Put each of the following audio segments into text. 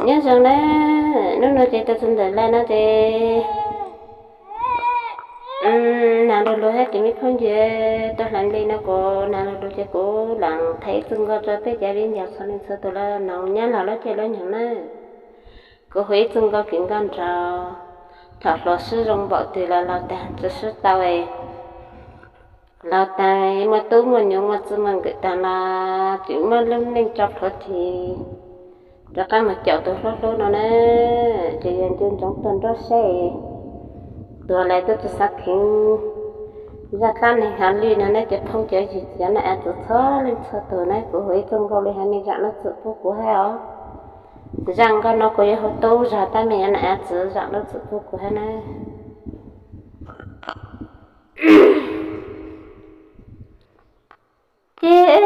Nyob zoo na, hnub no ces tau txog ntawm laj no ces, mm, nag lug lug thiab ces me phooj ywg, tau hlais nplej no kuv nag lug lug ces kuv lam thaij ib txoj nkauj rau peb cov viv ncaus txhua leej txhua tus los noog nyob laug lub caij lub nyoog na. Kuv hu ib txoj nkauj kev nkauj nraug, thaum hluas sib zoo npaum twg los laug tag tsis sib tau. Laug tag muaj tub muaj nyuam muaj txij muaj nkawm tag los tseem muaj lub neej tso plhuav ris rov qab mus caum tus hlub hlub no na. Ces yog nco ntsoov tuag nruab seb, tuag lawm twb tsis xav kheev zaj dab neeg hauv lwm no na cov phooj cov ywg cov naj av txwv txhua leej txhua tus na. Kuv hu ib txoj nkauj li hais me zam lub txim pub kuv thiab os. Zaj nkauj no kuv yuav hu tub zog tab me naj av txwv zam lub txim pub kuv thiab na. Ces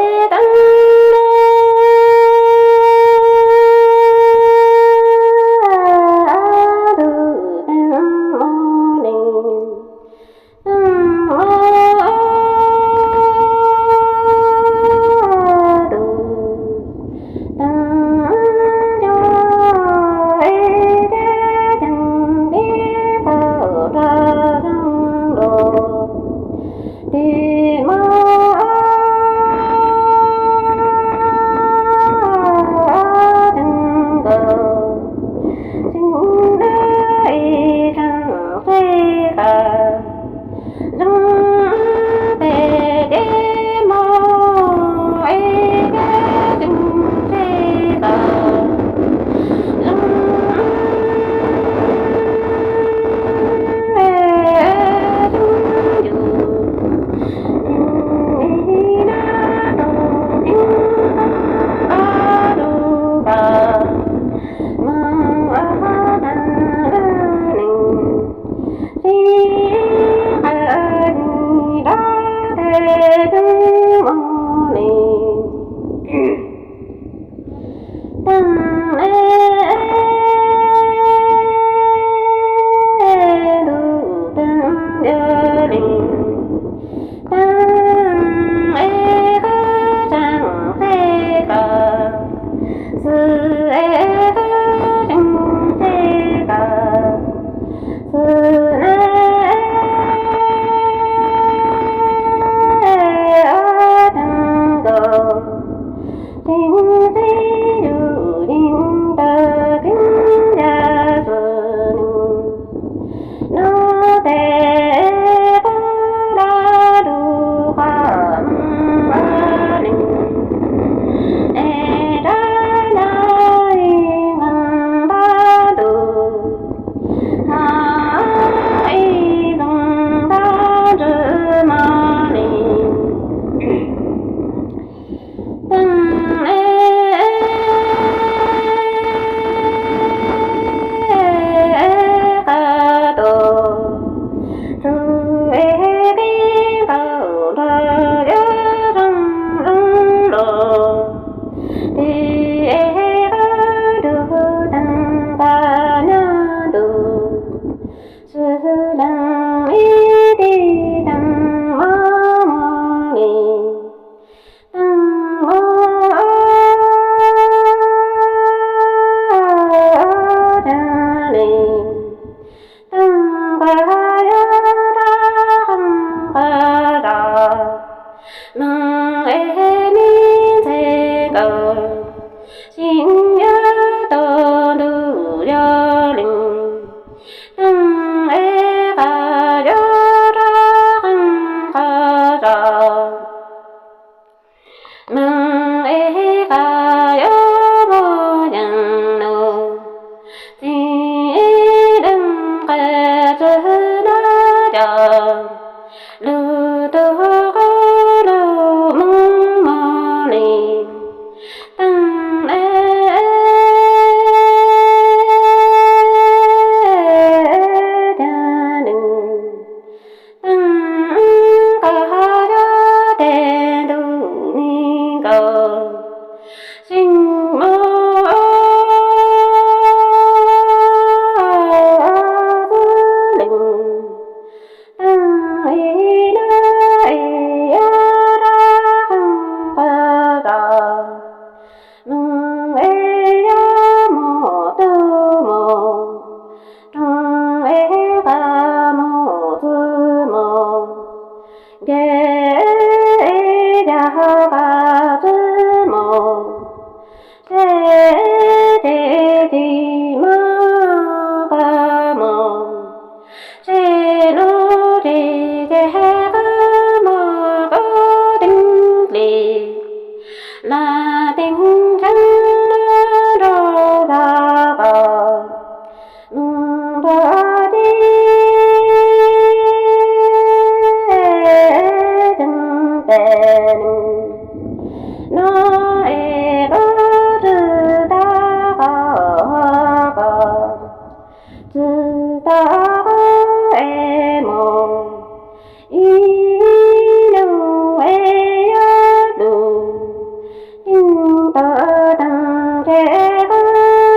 Tes kub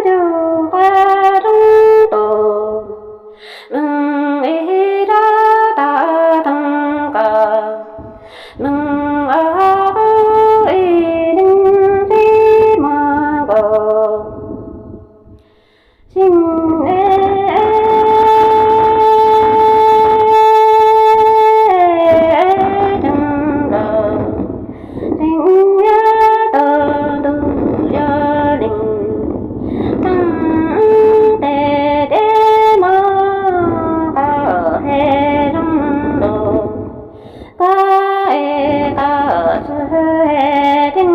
ncuj qab roob tus, meej ib rab tag toog kaus, meej ob kub ib leeg txij muag nkaus, txij neeb nkaus, txij nyab tau ntuj yog leej, teej tes deb mog, koj hem zoo los, koj es koj txwj hem teej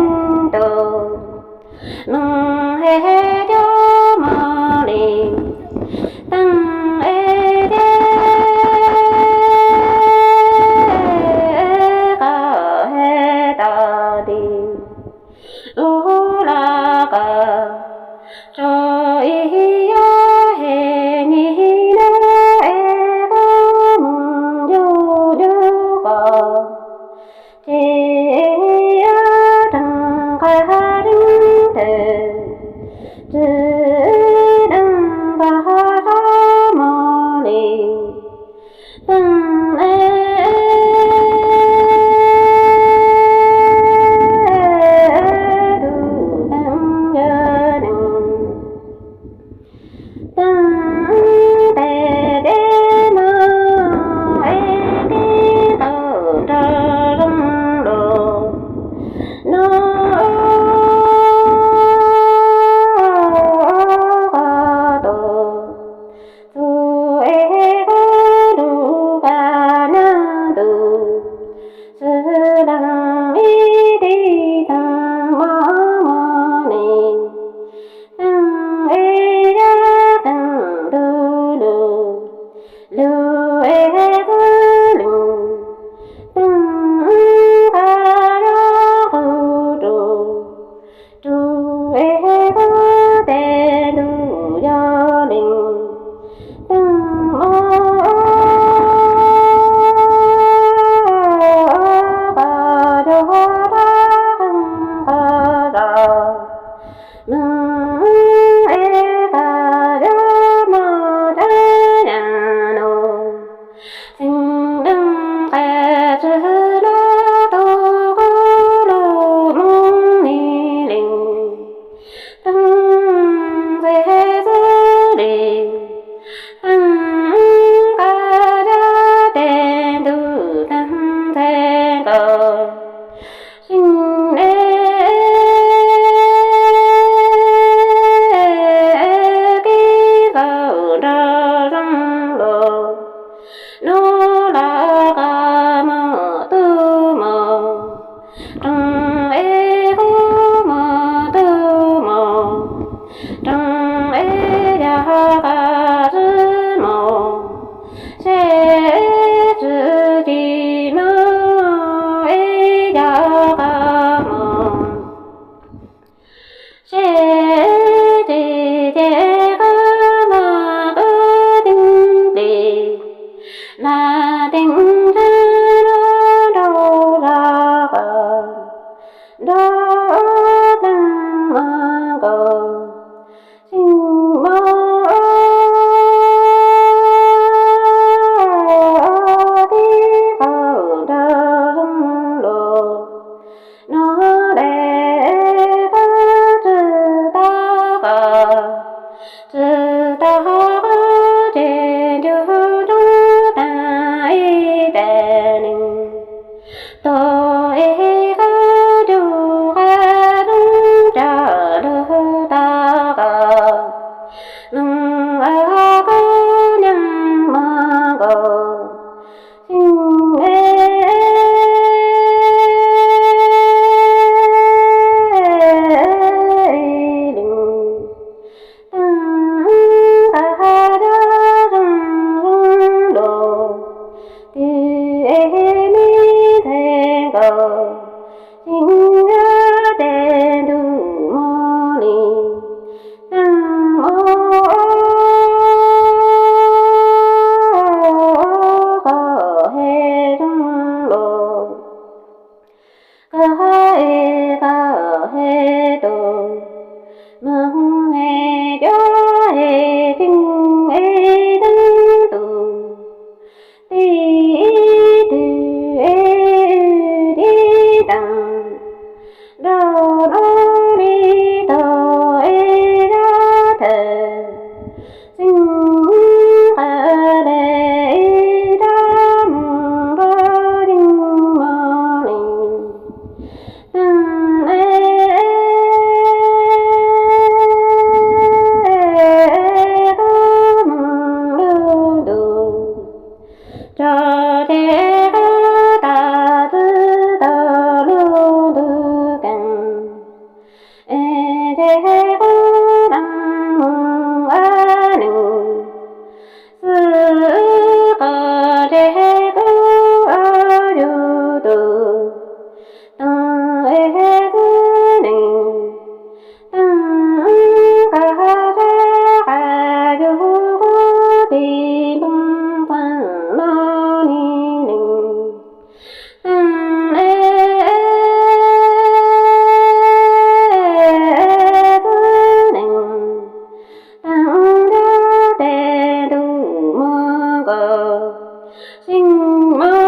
tus, meej hem cov mos li, teej es deb, koj hem tau tis, ub los koj tso ib yam hem nyim no es koj mus ncuj ncuj koj, ces yog teej qab reeb tes, txwj deev koj txoj mos li, teej es tus teej yog leej, teej tes deb mog, es tib tau nrog zoo los, no koj tus, tus es koj lug koj nab tus, xwb leej ib tib teej mos mos li, teej es yog teej ntuj lug, lug es txwj leej, teej koj yog qug rug, rug es koj tes ntuj yog leej, teej mos koj yog dab qeej koj zos, meej es koj yog mos teb yam no, txij deev qe txwj lub tug qub lug moog ni li, teej tes xwb li, teej koj yog tes ntuj teej tes nkaus, txij neeb kib tau nrog zoo los, nub los koj mus tub mus, rooj es kub mus tub mus, rooj es yog koj txwj mus, seb txwj tsis mus es yog koj mus, seb tsis ces koj los kub teeb plig, mas teeb ntseg nrog zog koj, nrog teej mos nkaus, txij mos tib tau nrog zoo los, nub es koj txwj Teg qub dees mus a nees, xwb qos teg qub yug tus, teeg es xwb nees, teeg qos teg qas yug qub tis npoo quas no ni nees, teeg es xwb nees, teeg ntiab tes ntuj muag nkaus, tseem muab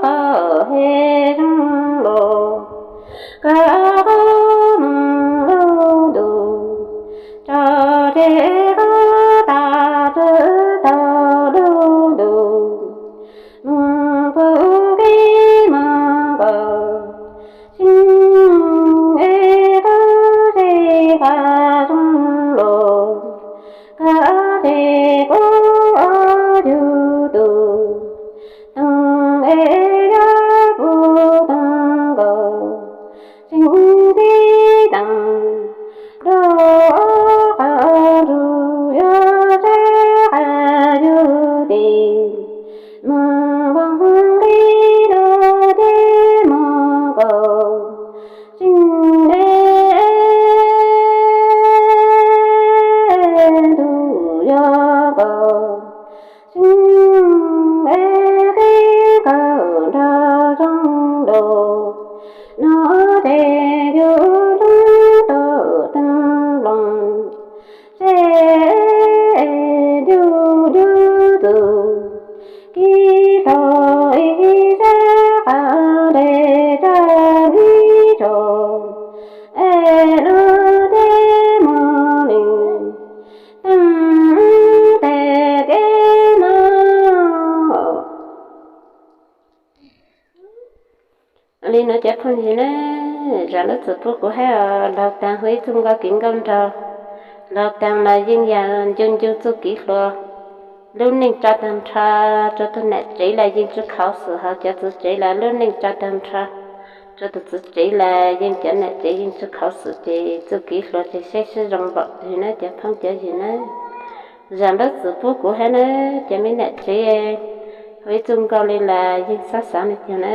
qos hem zoo los, kab qab mus lub ntuj, tso teg qub tas txwv tau lub ntuj, mus pub kib mus nkaus, tseem es qub teg qas zoo los, kab teg qub yug tus, teeg es yog puv teeg nkaus, tseem tib teeg rau qab nrug yuav teb qas yug tis, mus npoo nqi rau teb mus nkaus, tseem es ntuj yuav nkaus, tseem es qib kawm nrog zoo nraug, no ces yug nrog rau teeb nploos, seb yug yug tus, kib rau ib sab qab ntes tsaj nib tso, es lub teb mus li, teeg tes kev no. Li no cov phooj ywg na, zam lub txim pub kuv hab os, laug taag hu ib txuj nkauj kiv nkauj nraug, laug taag los yeej yog ncu ncu txuj kev hluas, lub neej tso taag nrho rua tug nam tsev los yeej tsi khauv xwm, ho cov txiv tsev los lub neej tso taag nrho rua tug txiv tsev los yeej cov nam tsev yeej tsi khauv xwm, ces txuj kev hluas ces saib sib zoo npaum twg na cov phooj cov ywg na. Zam lub txim pub kuv hab na, cov me nam tsev, hu ib txuj nkauj li los yeej xob xav nwg cog na.